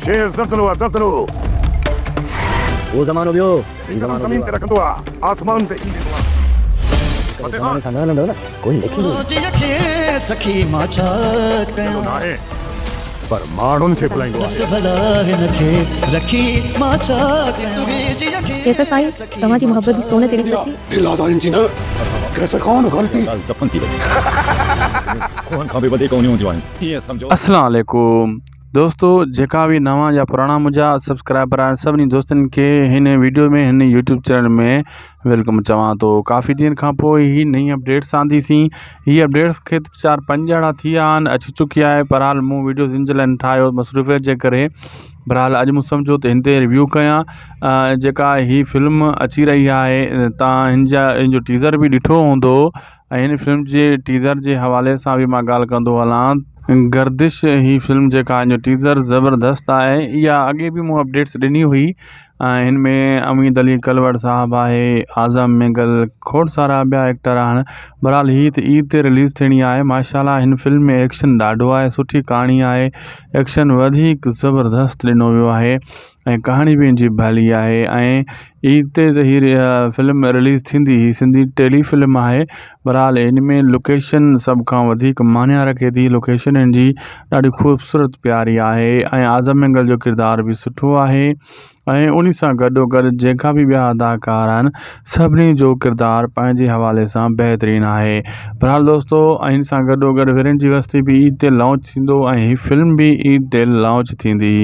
شير زلزلو آ زلزلو. اهو زمانو ٻيو هي زمانو زمين تي ٻيو آ. رکندو آ آسمان تي ئي ويندو آ. جيڪڏهن زماني سان نه هلندؤ نه ڪوئي ليکيندو ئي نه. ڪندو ناهي پر ماڻهن کي ڀلائيندو آهي. قيصر سائين توهان جي محبت به سون جهڙي سچي. دل آزارين جي نه قيصر خان غلطي. ڳالهه دفن ٿي وئي. کوهن کان به وڌيڪ اونهيون هونديون آهن. ائين سمجهو. اسلام عليڪم دوستو جيڪا به نوان يا پراڻا منهنجا سبسڪرائبر آهن سڀني دوستن کي هن ويڊيو ۾ هن يوٽيوب چينل ۾ welcome چوان ٿو ڪافي ڏينهن کان پوء هي نئين اپڊيٽس آندي سين هي اپڊيٽس کي چار پنج ڏهاڙا ٿي ويا آهن اچي چڪي آهي بهرحال مون ويڊيوز ان جي لاء نه ٺاهيو مصروفيت جي ڪري بهرحال اڄ مون سمجهو ته هن تي ريويو ڪيان جيڪا هي فلم اچي رهي آهي تان هن جا هن جو ٽيزر به ڏٺو هوندو ۽ هن فلم جي ٽيزر جي حوالي سان به مان ڳالهه ڪندو هلان. گردش هي فلم جيڪا هن جو ٽيزر زبردست آهي اها اڳي به مون اپڊيٽس ڏني هئي ۽ هن ۾ اميد علي ڪلوڙ صاحب آهي اعظم مينگل کوڙ سارا ٻيا ايڪٽر آهن بهرحال هي ته عيد تي رليز ٿيڻي آهي ماشاء الله هن فلم ۾ ايڪشن ڏاڍو آهي سٺي ڪهاڻي آهي ايڪشن وڌيڪ زبردست ڏنو ويو آهي ۽ ڪهاڻي به ان جي ڀلي آهي ۽ عيد تي ته هي فلم رليز ٿيندي هي سنڌي ٽيلي فلم آهي بهرحال ان ۾ لوڪيشن سڀ کان وڌيڪ معنيٰ رکي ٿي لوڪيشن ان جي ڏاڍي خوبصورت پياري آهي ۽ اعظم مينگل جو ڪردار به سٺو آهي ۽ ان سان گڏو گڏ جيڪا به ٻيا اداڪار آهن سڀني جو ڪردار پنهنجي حوالي سان بهترين آهي بهرحال دوستو ان سان گڏو گڏ ورن جي وستي به عيد تي لانچ ٿيندو ۽ هي فلم به عيد تي لانچ ٿيندي.